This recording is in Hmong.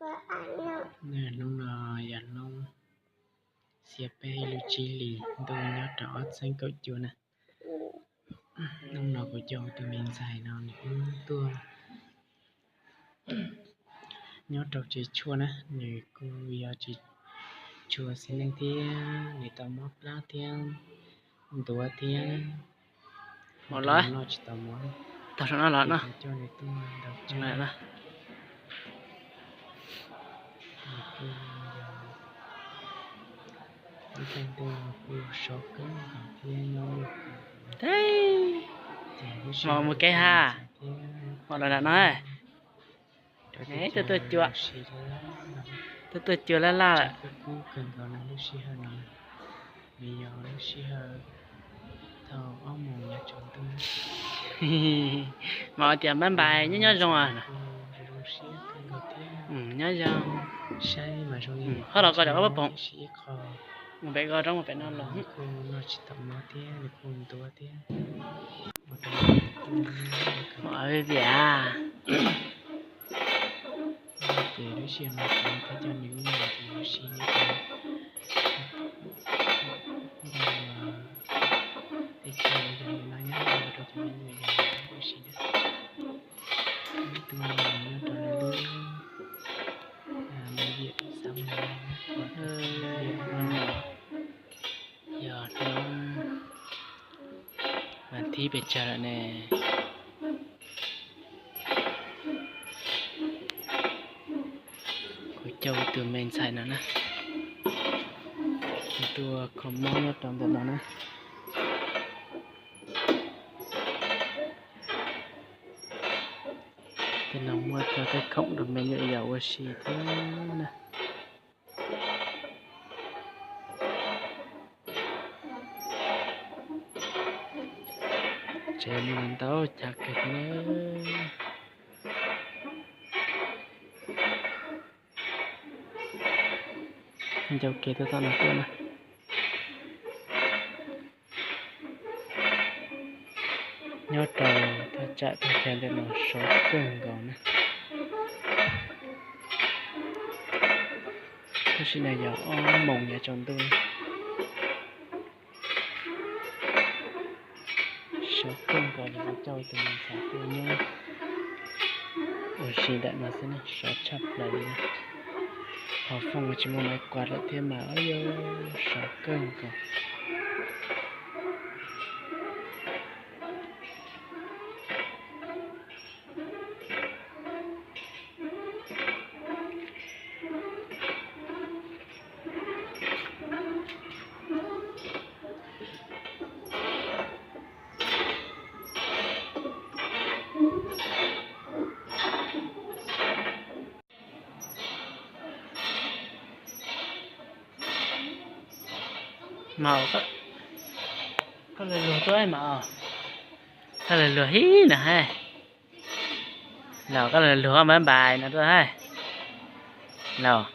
Hnub no yog hnub xiab peb lub tsib hlis ntuj nyob rau ob txhiab kaum cuaj na. Hnub no kuv coj tus me ntxhais no nws kuj tuaj nyob rau tsev tshuaj na, nws kuj yog tsev tshuaj xib neej thiab nws tau mob plab thiab ntuav thiab, noj tsis tau mov, tau saum no los no, coj nws tuaj ntaus tsab. Nws kuj yog ib tug neeg kuj sov kawg nkaus thiab nyob lub, mas mus kev ha, mas los nram no, tuaj tuaj cua, tuaj tuaj cua laj laj lawm. Kuj kawg nkaus no lub sij hawm no, nws yog lub sij hawm thaum ob moos yav tsaus ntuj. Mas tias npab npais nyob nyob zoo, zoo siab kawg nkaus thiab nyob zoo. Saib mas zoo li ho los ko cov pob poog, mus pem ko roob mus pem no los kuj noj tsis tau mov thiab nws kuj ntuav thiab. Viam, ces lub sij hawm no kuv thiaj coj nws mus ua si nyob rau ntawm teb chaws yog no nyob rau cov me nyuam yaus ua si na. Ib tug no nyob rau lub me viam xab mas, yog hnub vas thib pes tsawg lawm ne. Kuv coj kuv tus me ntxhais no na, nws tuaj kho mob nyob rau ntawm no na. Tej no muaj txog tej khoom rau me nyuam yaus ua si thiab na. Tsev no ntau chav kawg thiab na. Ncau kev tuaj txog no tuaj na. Nyob rau thaj tsam tag chaw ntawm no sov kawg nkaus na. Tam sim no yog ob moos yav tsaus ntuj na. Sov kawg nkaus li, kuv coj tus me ntxhais tuaj nyob ua si ntawm no xwb na, sov tshaj plaws li na. Hauv fooj tsis muaj maiv kuav lawm thiab mas, sov kawg nkaus. Mas koj lawv luag tuaj mas, koj lawv luag hib no hais. Los koj lawv luag koj npab npais no tuaj hais. Los